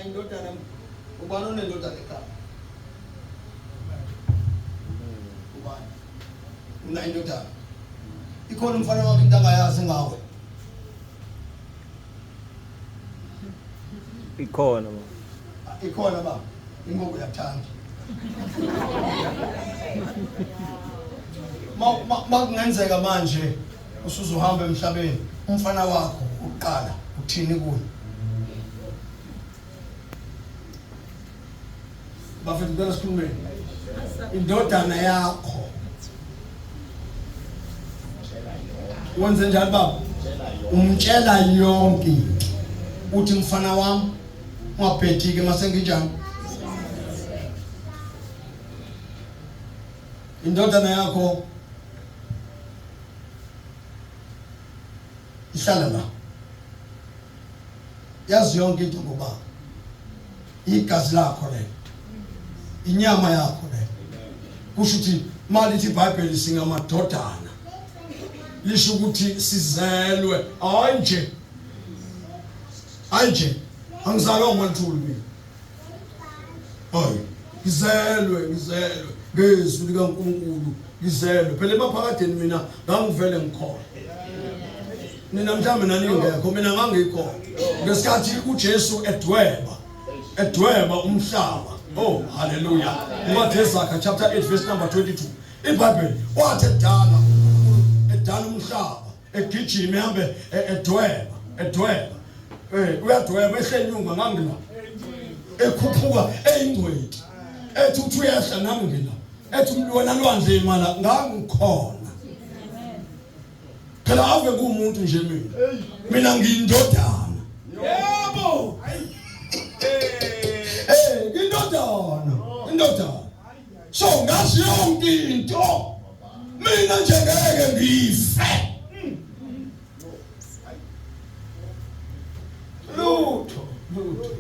Unayo indodana, ubani onendodana ekhaya? Ubani? Unayo indodana. Ikhona umfana wakho into angayazi ngawe. Ikhona baba. Ikhona baba. Ingoba uyakuthanda. Ma kungenzeka manje usuzohamba emhlabeni umfana wakho uqala uthini kuye? Bafethu ngicela sikhulumeni. Indodana yakho wenze njani baba? Umtshela yonke into. Uthi mfana wami ungabhedike mase nginjani? Indodana yakho ihlala la. Yazi yonke into ngobaba. Igazi lakho lelo. Inyama yakho leyo. Kusho ukuthi malithi iBhayibheli singamadodana. Lisho ukuthi sizelwe hayi nje. Hayi nje. Angizalwa uMaluthuli mina. Hayi, ngizelwe, ngizelwe ngezwi likaNkulunkulu, ngizelwe. Phela emaphakadeni mina ngangivele ngikhona. Nina mhlawumbe naningekho, mina ngangikhona. Ngesikhathi uJesu edweba, edweba umhlaba. Oh, hallelujah. Incwadi yeZaga chapter 8 verse number 22. IBhayibheli wathi edala edala umhlaba egijima ehambe edweba edweba uyadweba ehlenyuka ngangila ekhuphuka eyingcweti ethi uthi uyehla nami ngila ethi wena lwandle imala ngangikhona phela ave kuwumuntu nje mina mina ngiyindodana yebo eh ngindodana indodana so ngazi yonke into mina nje ngeke ngife lutho lutho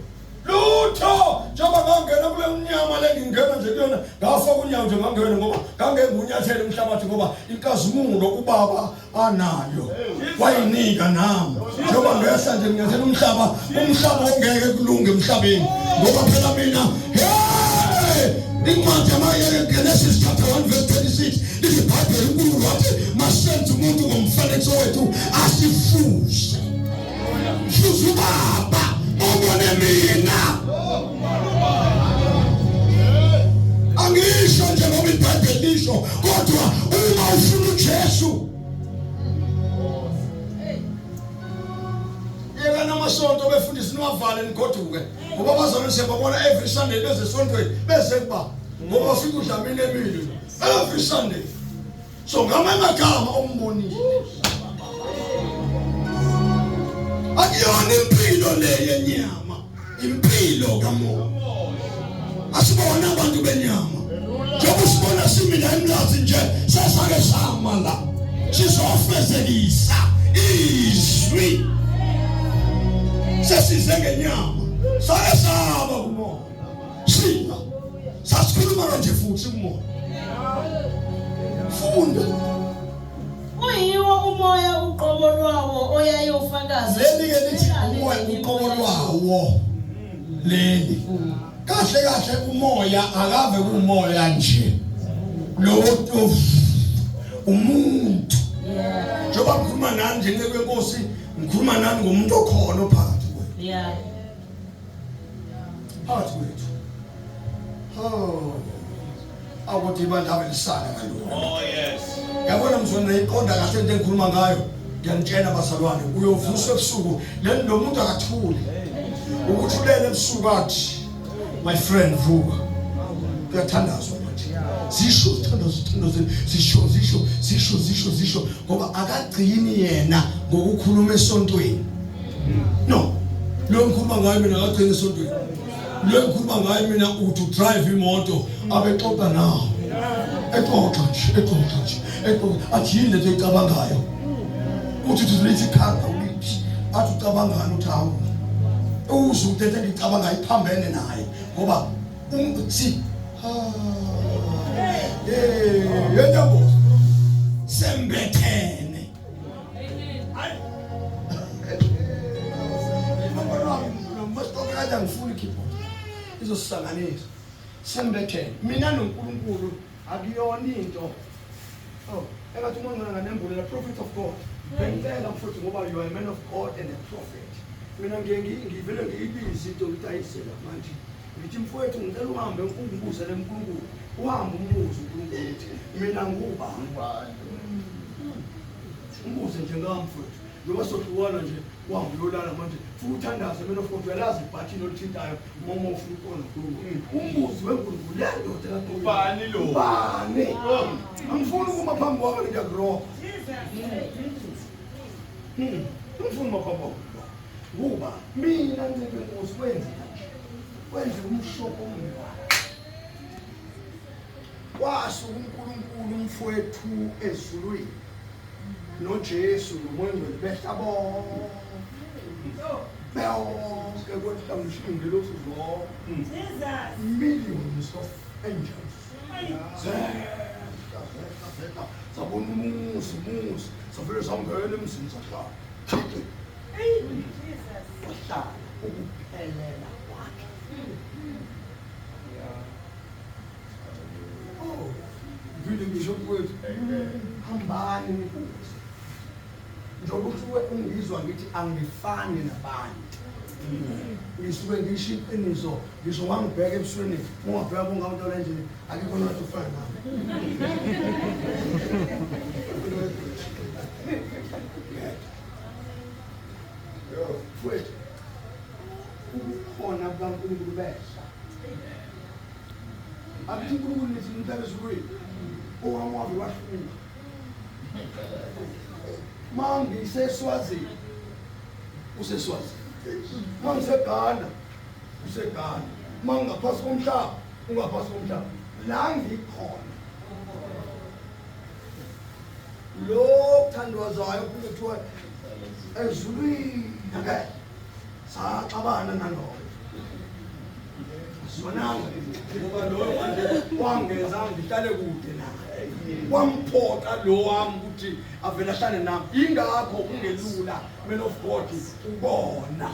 lutho njengoba ngangena kule mnyama le ngingena nje kuyona ngafaka unyawo nje ngangena ngoba ngangeke ngunyathele umhlabathi ngoba inkazimulo ubaba anayo wayinika nami njengoba ngehla nje nginyathela umhlaba umhlaba ongeke kulunge emhlabeni ngoba phela mina hey incwadi yamaGenesis chapter 1 verse 26 lithi iBhayibheli uNkulunkulu wathi masenze umuntu ngomfanekiso wethu asifuze fuze ubaba obone mina angisho nje ngoba iBhayibheli lisho kodwa uma ufuna uJesu yeka namasonto befundisi niwavale nigoduke ngoba abazalwane siyababona every Sunday beze esontweni beze kuba ngoba bafika uDlamini emile every Sunday so ngamanye amagama umbonile akuyona impilo le yenyama impilo kamoya asibona abantu benyama njengoba usibona simi la emlazi nje sesake sama la sizofezekisa izwi sesize ngenyama sake saba kumoya sila sasikhuluma kanje futhi kumoya funda Uyiwo umoya uqobo lwawo oyayofakaza. Leli ke lithi umoya uqobo lwawo. Leli. Kahle kahle umoya akave kumoya nje. Lo umuntu. Njengoba ngikhuluma nani nje nceku yenkosi ngikhuluma nani ngomuntu okhona ophakathi kwethu. Yeah. Phakathi kwethu. Oh. Awukuthi ibandla ave lisale kalula. Oh yes. Yabona mzwana iqonda kahle into engikhuluma ngayo. Ngiyanitshela bazalwane, uyovuswa ebusuku. Leni lo muntu akathuli. Ukuthi ulele ebusuku athi, my friend vuka. Kuyathandazwa manje. Zisho zithandazo zithandazo zisho zisho zisho zisho zisho ngoba akagcini yena ngokukhuluma esontweni. No. Lo ngikhuluma ngayo mina akagcini esontweni. Lo ngikhuluma ngayo mina uthi udrive imoto abexoxa nawo. Exoxa nje, exoxa nje, exoxa athi yini lento oyicabangayo. Uthi uthi lithi ikhanda ulithi athi ucabangani uthi hawu. Uzwe ukuthi lento engiyicabangayo iphambene naye ngoba si ha eh yebo sembethene. Ngathi angifuni keyboard. Izosisanganisa. Sembethene. Mina noNkulunkulu akuyona into. Oh, engathi umuntu ngangembulela prophet of God. Bengicela mfowethu ngoba you are a man of God and a prophet. Mina ngiye ngivele ngiyibize into ngithi ayisela manje. Ngithi mfowethu ngicela uhambe ungibuze le uNkulunkulu. Uhambe umbuze uNkulunkulu ukuthi mina ngubani. Umbuze nje ngami mfowethu. Njengoba sohlukana nje uhambe uyolala manje futhi uthandaze mina futhi uyalazi ibhathini olithintayo uma ufuna ukubona uNkulunkulu. Umbuzi weNkulunkulu le ndoda kaNkulunkulu. Ubani lo? Ubani? Angifuni ukuma phambi kwakho ngiyakurobha. Angifuni ukuma phambi kwakho. Kuba mina ncike inkosi kwenze kanje. Kwenze umshopho ombi. Kwasuka uNkulunkulu umfowethu ezulwini noJesu noMoya oNgcwele behla bonke. Bonke kwehla ngisho iy'ngelosi zonke. Millions of angels. Zehla, zehla, zehla. Sabona umuzi, umuzi. Savele sangena emzini sahlala. Wahlala ukuphelela kwakhe. Oh, ngivile ngisho mfowethu. Hambani nibuze. Njengoba usuke ungizwa ngithi angifani nabantu. Ngisuke ngisho iqiniso, ngisho wangibheka ebusweni, ungabheka kungamuntu nje akekho nothi ufana nami. Yo, mfowethu. Ubukhona bukaNkulunkulu behla. Akuthi uNkulunkulu nithi umntana ezulwini. Owami wave wahluka. Mangiseswazini useswazini. MangiseGhana useGhana. Mangingaphansi komhlaba ungaphansi komhlaba. La ngikhona. Lo thandwazayo kuthiwa ezulwini ake saxabana naloyo. Sonanga ngoba loyo manje wangenza ngihlale kude naye. Wamphoqa lo wami ukuthi avele ahlale nami. Ingakho kungelula man of God ubona.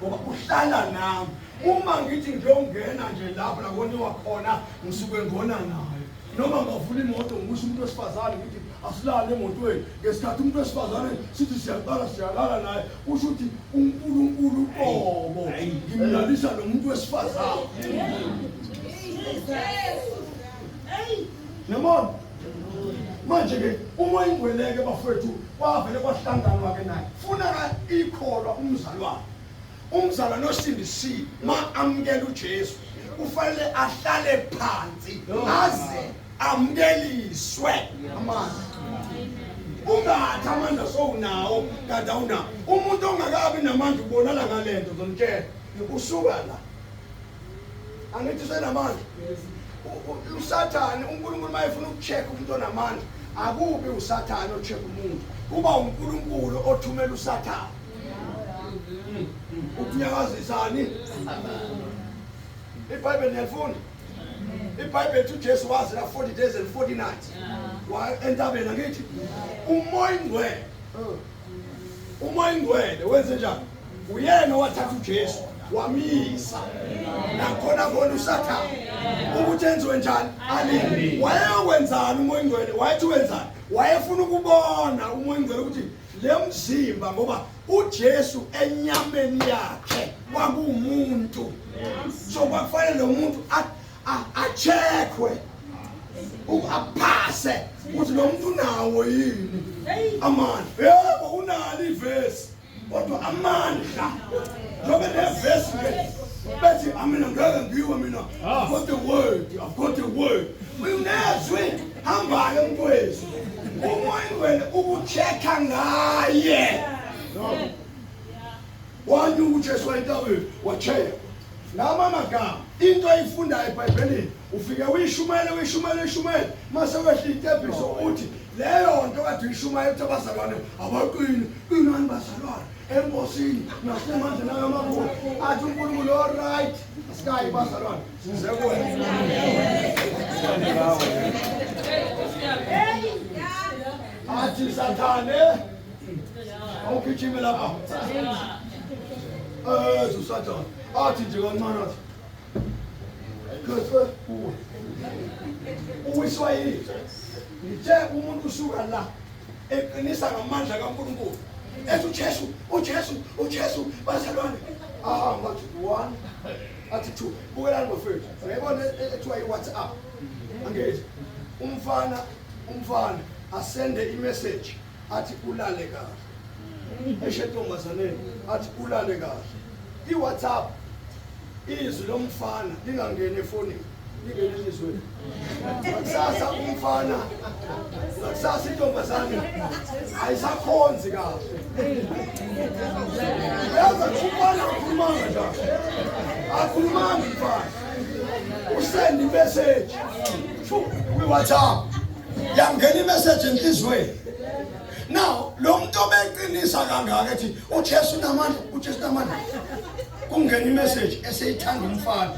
Ngoba uhlala nami. Uma ngithi ngiyongena nje lapho la koniwa khona ngisuke ngona naye. Noma ngavula imoto ngikusho umuntu wesifazane ngithi asilale emotweni ngesikhathi umuntu wesifazane sithi siyaqala siyalala naye kusho ukuthi uNkulunkulu uqobo ngimlalisa lo muntu wesifazane. Niyabona? Manje ke uma ingweleke bafowethu kwavele kwahlanganwa ke naye. Funa ka ikholwa umzalwane. Umzalwane osindisiwe ma amukela uJesu kufanele ahlale phansi aze amukeliswe amandla. Ungathi amandla sowunawo kanti awunawo. Umuntu ongakabi namandla ubonala ngalento ngizomtshela. Usuka la. Angithi usenamandla. USathane uNkulunkulu mayefuna ukucheck umuntu onamandla akubi uSathane ocheck umuntu. Kuba uNkulunkulu othumela uSathane. Ukunyakazisani? IBhayibheli niyalifunda? IBhayibheli lithi uJesu wazila 40 days and 40 nights. Wa entabeni angithi uMoya Ingcwele. uMoya Ingcwele wenze njani? Uyena owathatha uJesu wamisa. Nakhona khona uSathane ukuthi enziwe njani? Alinde. Wayekwenzani uMoya Ingcwele? Wayethi wenzani? Wayefuna ukubona uMoya Ingcwele ukuthi le mzimba ngoba uJesu enyameni yakhe kwakuwumuntu. So kwakufanele lo muntu acheckwe aphase ukuthi lo muntu unawo yini amandla. Yebo unalo ivesi kodwa amandla njengoba nevesi nje bethi amina ngeke ngiwe mina I've got the word, I've got the word. Unezwi hambayo mfowethu. Umoya Ingcwele ukucheck-a ngaye. Wanyuka uJesu entabeni wacheck. Ngama amagama into ayifundayo eBhayibhelini ufike uyishumayele uyishumayele uyishumayele mase wehla itebhiso uthi leyo nto kade uyishumayela uthi abazalwane abaqini qinani bazalwane enkosini nasemandleni ayo amakhulu athi uNkulunkulu all right asikayi bazalwane size kuwena. Athi Sathane awugijime lapha. Eze uSathane athi nje kancane athi Kese uwe. Uwiswa yini? Ngithe umuntu usuka la eqinisa ngamandla kaNkulunkulu. Ethi uJesu, uJesu, uJesu bazalwane. Ah, ngathi one athi two. Bukelani bafethu. Uyayibona ethiwa i-WhatsApp. Angithi umfana umfana asende imessage athi ulale kahle. Esho entombazaneni athi ulale kahle. I-WhatsApp izwi lomfana lingangeni efonini lingene enhliziyweni. Kusasa umfana kusasa intombazane ayisakhonzi kahle. Yazi umfana akhulumanga njalo. Akhulumanga umfana. Usend imessage kwi-WhatsApp. Yangena imessage enhliziyweni. Now lo muntu obeqinisa kangaka ethi uJesu unamandla, uJesu unamandla. Kungena imessage eseyithanda umfana.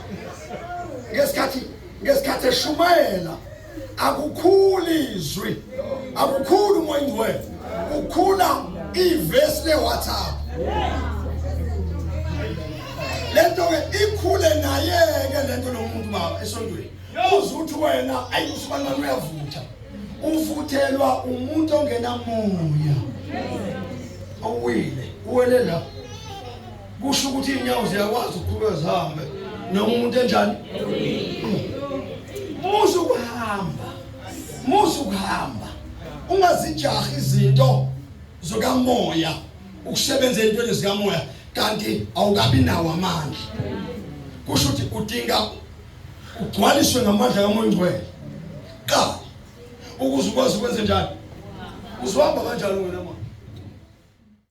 Ngesikhathi ngesikhathi eshumayela akukhuli izwi, akukhuli umoya ingcwele. Kukhula ivesi leWhatsApp. Lento ke ikhule naye ke lento lo muntu baba esontweni. Uze uthi wena ayi usibanani uyavutha. Uvuthelwa umuntu ongenamoya owile uwele la kusho ukuthi inyawo ziyakwazi ukuqhubeka zihambe noma umuntu enjani musa ukuhamba musa ukuhamba ungazijahi izinto zokamoya ukusebenza entweni zikamoya kanti awukabi nawo amandla kusho ukuthi udinga ugcwaliswe ngamandla kaMoya Ongcwele qala ukuze ukwazi ukwenza njani uzohamba kanjani wena manje.